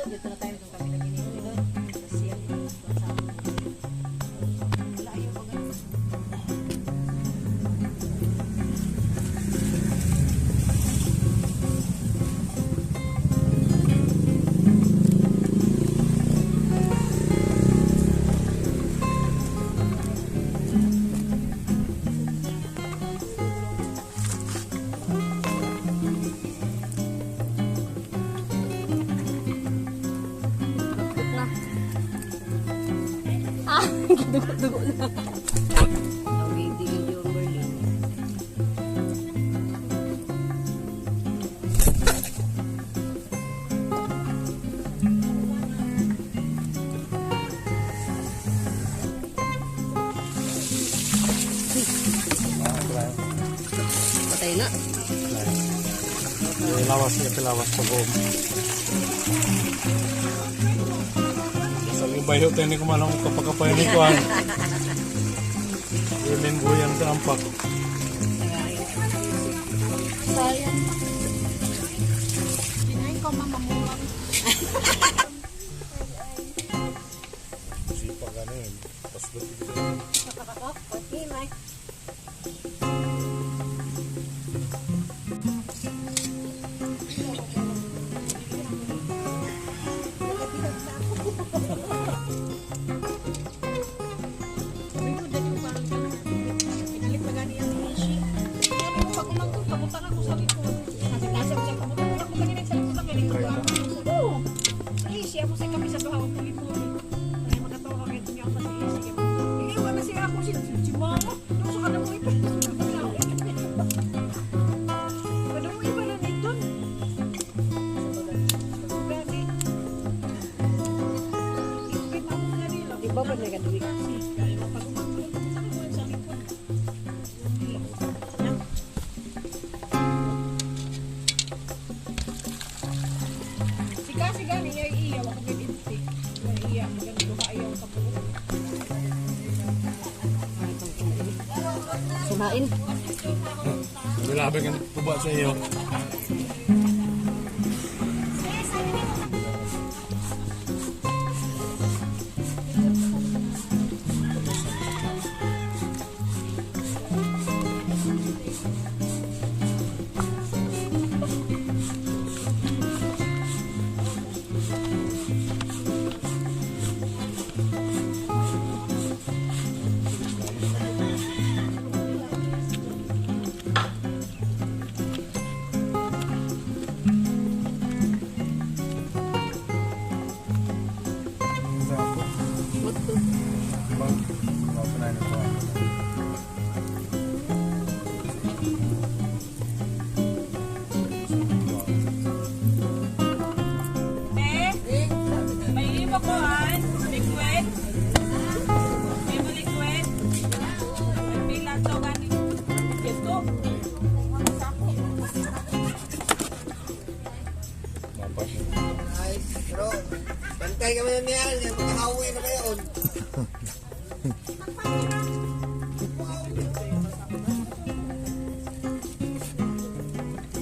Dito na tayo kung kami lagi nito. Kasi ang sa wala ayaw pag na. Ah, dugo-dugo na. Hindi yung Berlin. Patay na. Lawas niya, lawas pa ko. Sa ibayo tayo ni kumanong kapakapay ni Kuan. Imin buyan sa ampak. Sayang. Dinahin ko mamamulang. Sipag ano yun. Paslot ito. Pinalit pa gani ang Mishi. Kaya mo pag umangkong, kabutang ako sa likod. Kasi nasa ko siya kabutang. Wala ko ganyan sa likod lang. Galing ko. Oo. Mishi, ako sa kami sa duha ko pulipuli. Ay, makatawa ka kahit niya ako sa Mishi. Iiwan na siya ako si mama. Doon sa kanang iba. Kanang iba na nito. Gani. Ipit ako na nila. Di ba ba nagaduwi? Kaya pag umangkong, kabutang ako sa likod. Si kasi gani niya iya wa ko gid inti. Iya ganito ka ayaw ka po. Sumain. Grabe ka tuba sa iyo. What to? Bang, na ito. Eh, may iba ko an, liquid. May mo liquid. May pila to gani. Ito. Dapat. Ay, pero bantay kami na niyan, makakauwi na kayo.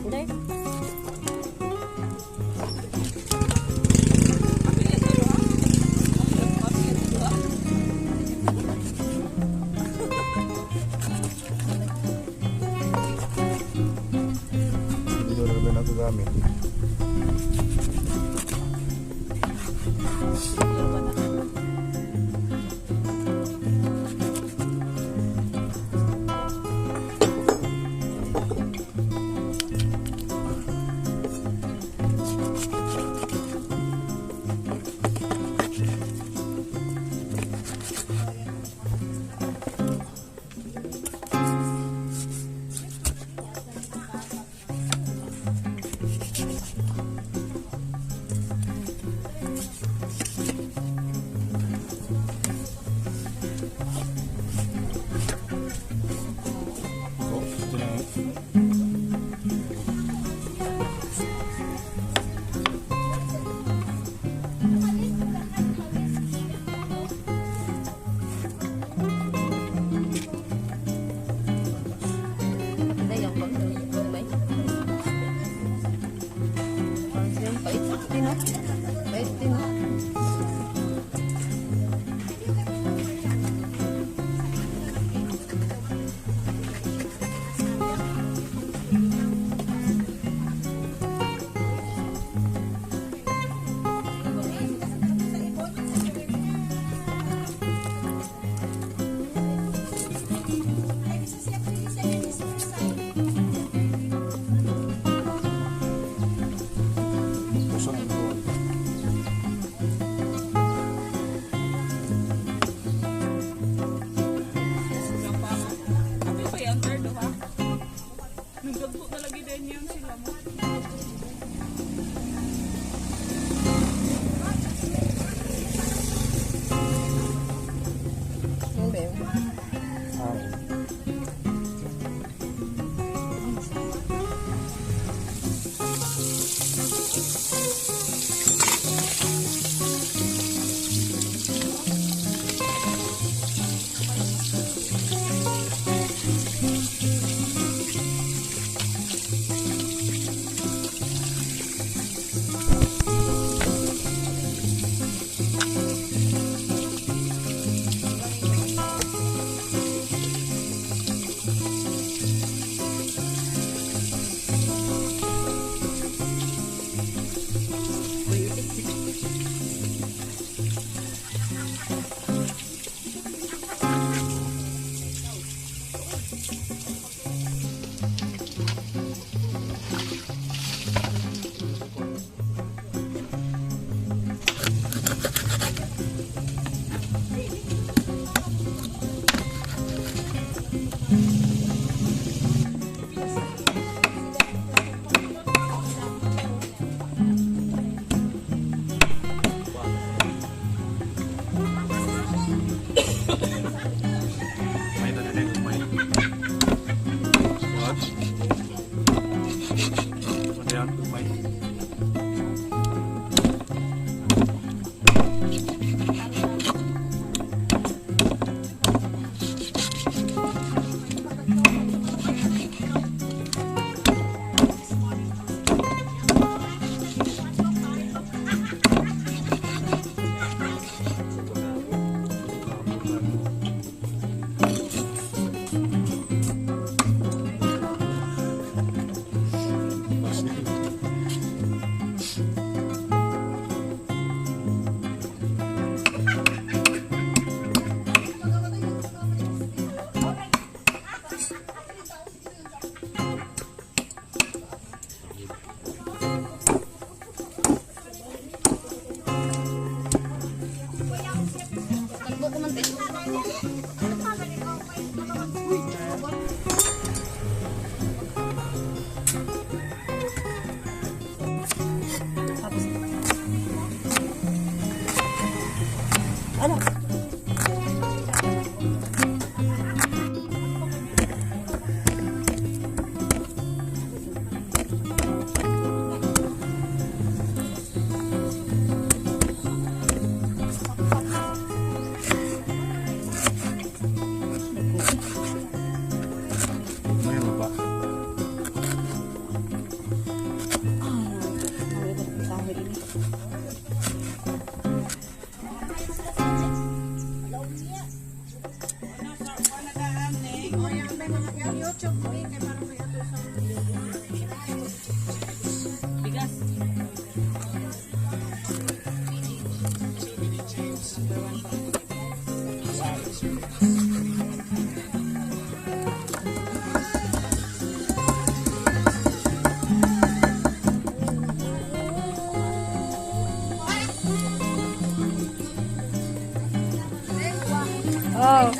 Hindi. Hindi ko na rin nagagamit. May na din may. What? Ano yan? May. Tagbo ko man tayo. Ano? May baba. YouTube mo eh, kay parang may ato sa Bigas. Oh.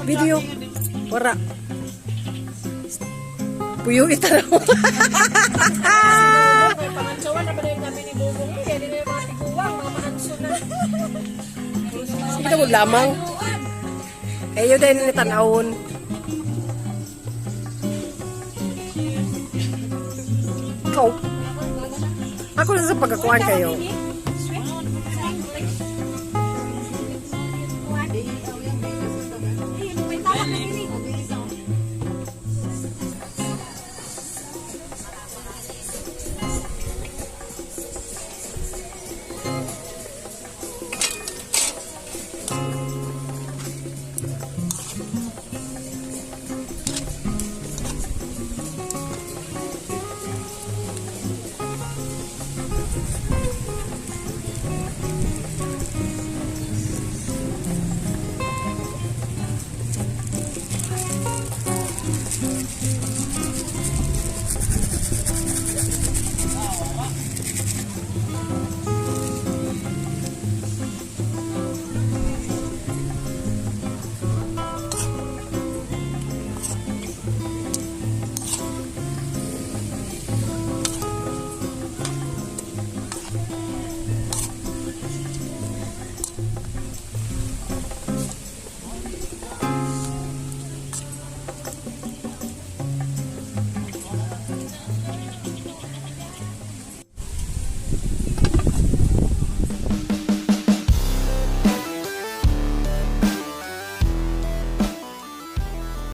Video. Wala. Puyo itanaw. May pangantsawan na ba na yung kami ni Bubong? Kaya di na yung mga tiguang, mga maanso na. Sige na mo lamang. Ayo din ni tanawon. Ikaw. Ako na sa pagkakuan kayo.